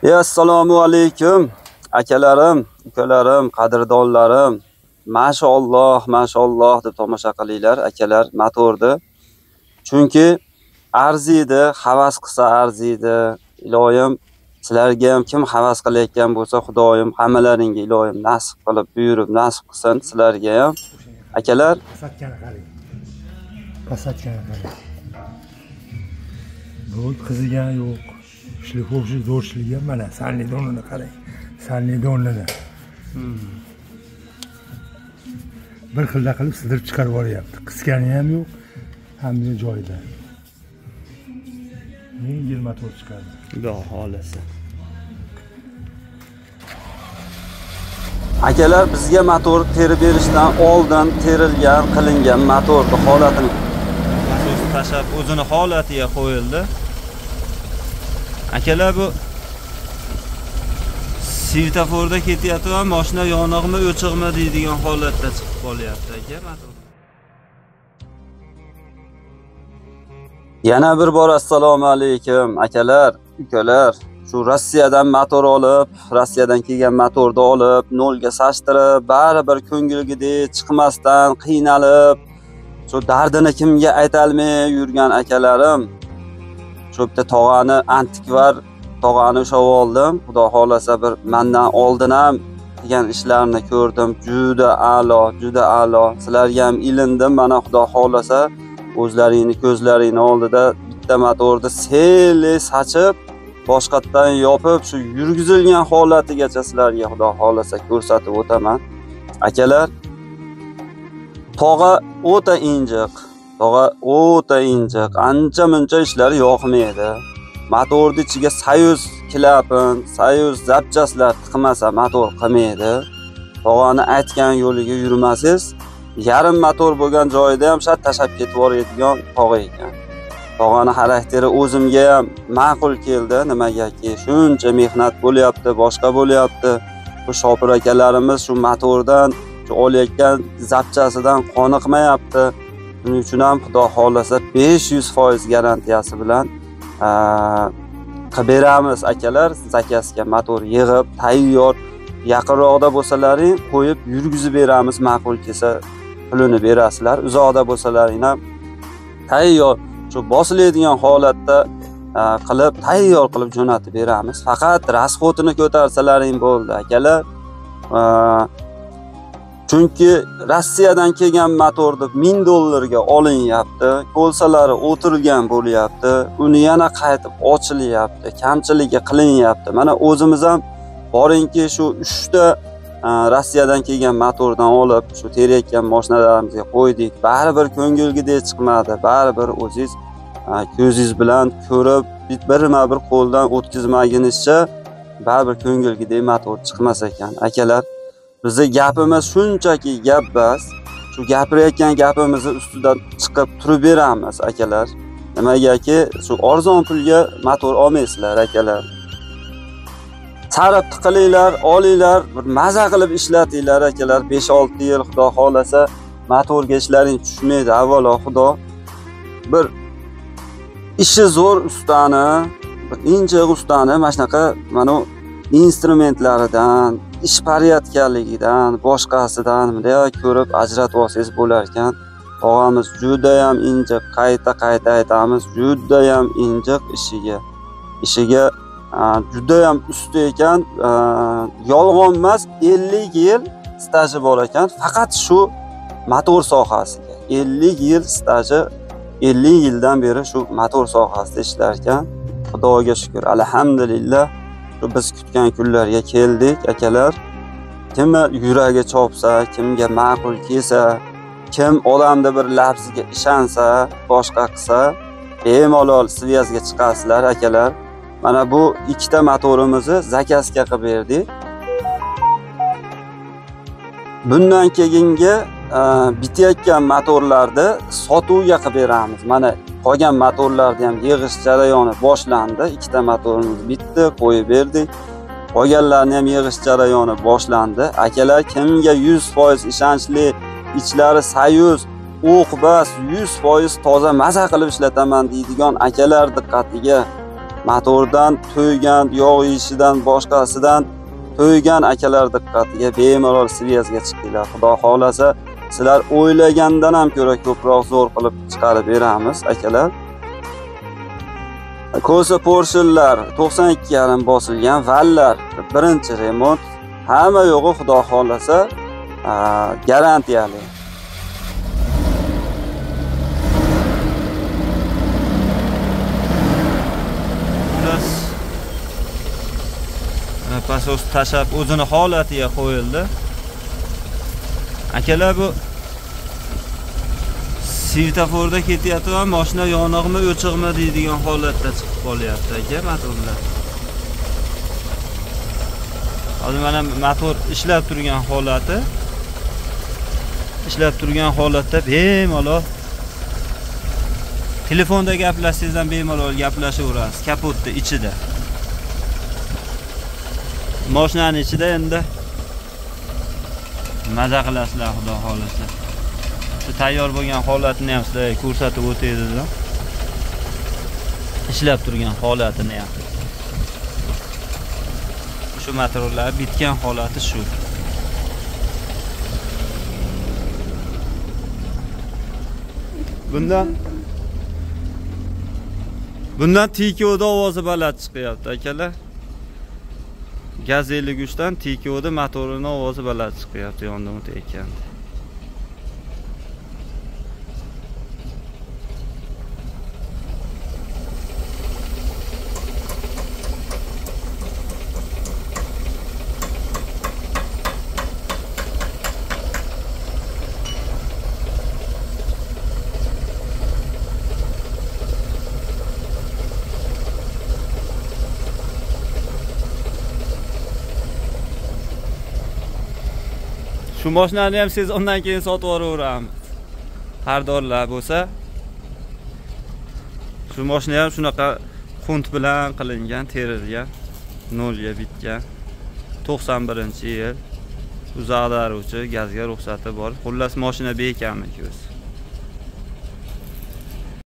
Assalomu alaykum akalarim, ukalarim, qadrdonlarim. Mashalloh, mashalloh deb tomosha qilinglar akalar motorni. Chunki arziydi, havas qilsa arziydi. Iloyim sizlarga ham kim havas qilayotgan bo'lsa, Xudoyim hammalaringga iloyim nasib qilib, buyurib nasib qilsin sizlarga ham. Akalar, pasatgani qarang. Pasatgani qarang. Bu qizigan yo'q. Шлифовщик zo'rchilgan mana salnidonini qarang. Salnidonini. Bir xilda qilib sidirib chiqarib yuboryapti. Qisgani ham yo'q, hamma joyida. Yengil motor chiqadi. Xudo xolasa. Akalar, bizga motor terib berishdan oldin terilgan, qilingan motorni holatini nasos tashlab o'zini holatiga qo'yildi. Akalar, bu svetoforda ketyapti va mashina yoniqmi, o'chiqmi deydigan holatda chiqib qolyapti aka motor. Yana bir bor assalomu alaykum akalar, ukalar. Shu Rossiyadan motor olib, Rossiyadan kelgan motorni olib, nolga sachtirib, baribir ko'ngilgidek chiqmasdan qiynalib, shu dardini kimga aytalmay yurgan akalarim. Shu bitta tog'ani, antikvar tog'ani ushlab oldim. Xudo xolasa bir mendan oldin ham degan ishlarni ko'rdim. Juda a'lo, juda a'lo. Sizlarga ham ilindim. Mana Xudo xolasa o'zlaringni ko'zlaringni oldida bitta motorni seli sachib, boshqatdan yopib, shu yurgizilgan holatigacha sizlarga Xudo xolasa ko'rsatib o'taman. Akalar, tog'a o'ta injiq, tog'a o'ta injiq, ancha-muncha ishlari yoqmaydi. Motorning ichiga Soyuz klapan, Soyuz zapchastlar tiqmasa motor qilmaydi. Tog'ani aytgan yo'liga yurmasangiz, yarim motor bo'lgan joyida ham shat tashlab ketib yuboradigan tog'a ekan. Tog'ani xarakteri o'zimga ham ma'qul keldi. Nimagaki shuncha mehnat bo'lyapti, boshqa bo'lyapti. Bu shopir akalarimiz shu motordan, shu olayotgan zapchasidan qoniqmayapti. Shuning uchun ham Xudo xolasa 500% garantiyasi bilan qilib beramiz akalar. Zakazga motor yig'ib, tayyor, yaqinroqda bo'lsalaring qo'yib yurgizib beramiz, ma'qul kelsa pulini berasizlar. Uzoqda bo'lsalaring ham tayyor, shu bosiladigan holatda qilib, tayyor qilib jo'natib beramiz. Faqat rasxodini ko'tarsalaring bo'ldi akalar. Chunki Rossiyadan kelgan motorni $1000 ga olinyapti, kolsalari o'tirilgan bo'lyapti, uni yana qaytib ochilyapti, kamchiligi qilinyapti. Mana o'zimiz ham boringki shu 3 ta Rossiyadan kelgan motordan olib, shu terayotgan mashinalarimizga qo'ydik. Baribir ko'ngilgidek chiqmadi. Baribir o'zingiz ko'zingiz bilan ko'rib, birma-bir qo'ldan o'tkazmagunizcha baribir ko'ngilgidek motor chiqmas ekan akalar. Bizi gapimiz shunchaki gap bas. Shu gapirayotgan gapimizni ustidan chiqib turib beramiz akalar. Nimagaki shu arzon pulga motor olmaysizlar akalar. Sarib tiqilinglar, olinglar, bir maza qilib ishlatinglar akalar. 5-6 yil Xudo xolasa motorga ishlaring tushmaydi. Avvalo Xudo bir ishi zo'r ustani, bir injiq ustani mana shunaqa mana instrumentlaridan, ish poryadkaligidan, boshqasidan bunday ko'rib ajratib olsangiz bo'lar ekan. Tog'amiz juda ham injiq, qayta-qayta aytamiz, juda ham injiq ishiga. Ishiga juda ham usta ekan, yolg'on emas, 50 yil staji bor ekan, faqat shu motor sohasiga. 50 yil staji, 50 yildan beri shu motor sohasida ishlar ekan. Xudoga shukr, alhamdulillah. Biz kutgan kunlarga keldik akalar. Kimni yuragi chopsa, kimga ma'qul kelsa, kim odamda bir lafziga ishonsa, boshqa qilsa, bemalol svязga chiqasizlar akalar. Mana bu ikkita motorimizni zakazga qilib berdik. Bundan keyingi bitayotgan motorlarni sotuvga qilib beramiz. Mana qolgan motorlarni ham yig'ish jarayoni boshlandi. Ikkita motorimiz bitdi, qo'yib berdik. Qolganlarni ham yig'ish jarayoni boshlandi. Akalar, kimga 100% ishonchli, ichlari Soyuz, o'q bas, 100% toza maza qilib ishlataman deydigan akalar diqqatiga. Motordan to'ygan, yog' yeyishidan, boshqasidan to'ygan akalar diqqatiga bemalol svязga chiqinglar. Xudo xohlasa sizlar o'ylagandan ham ko'ra ko'proq zo'r qilib chiqarib beramiz akalar. Ko'sa Porsche'lar 92,5 bosilgan, vallar birinchi remont, hamma yo'g'i Xudo xohlasa garantiyali. Pasos tashlab o'zini holatiga qo'yildi. Akalar, bu svetoforda ketyapti, mashina yoniqmi, o'chiqmi deydigan holatda chiqib qolyapti aka motorlar. Hozir mana motor ishlab turgan holati. Ishlab turgan holatda bemalol telefonda gaplashsangiz ham bemalol gaplashaverasiz kapotni ichida. Mashinani ichida endi maza qilasizlar, Xudo xolasa. Shu tayyor bo'lgan holatini ham sizlarga ko'rsatib o'tay dedim. Ishlab turgan holatini ham. Shu motorlar bitgan holati shu. Bundan TKO'da ovozi baland chiqyapti akalar. Gaz 53 dan TKO'da motorini ovozi baland chiqyapti yondan o'tayotganda. Shu mashinani ham sezondan keyin sotib yuboraveramiz. Xaridorlar bo'lsa, shu mashina ham shunaqa xunt bilan qilingan, terilgan, nolga bitgan. 91-yil. Uzoqdaruvchi, gazga ruxsati bor. Xullas mashina bekamiki o'zi.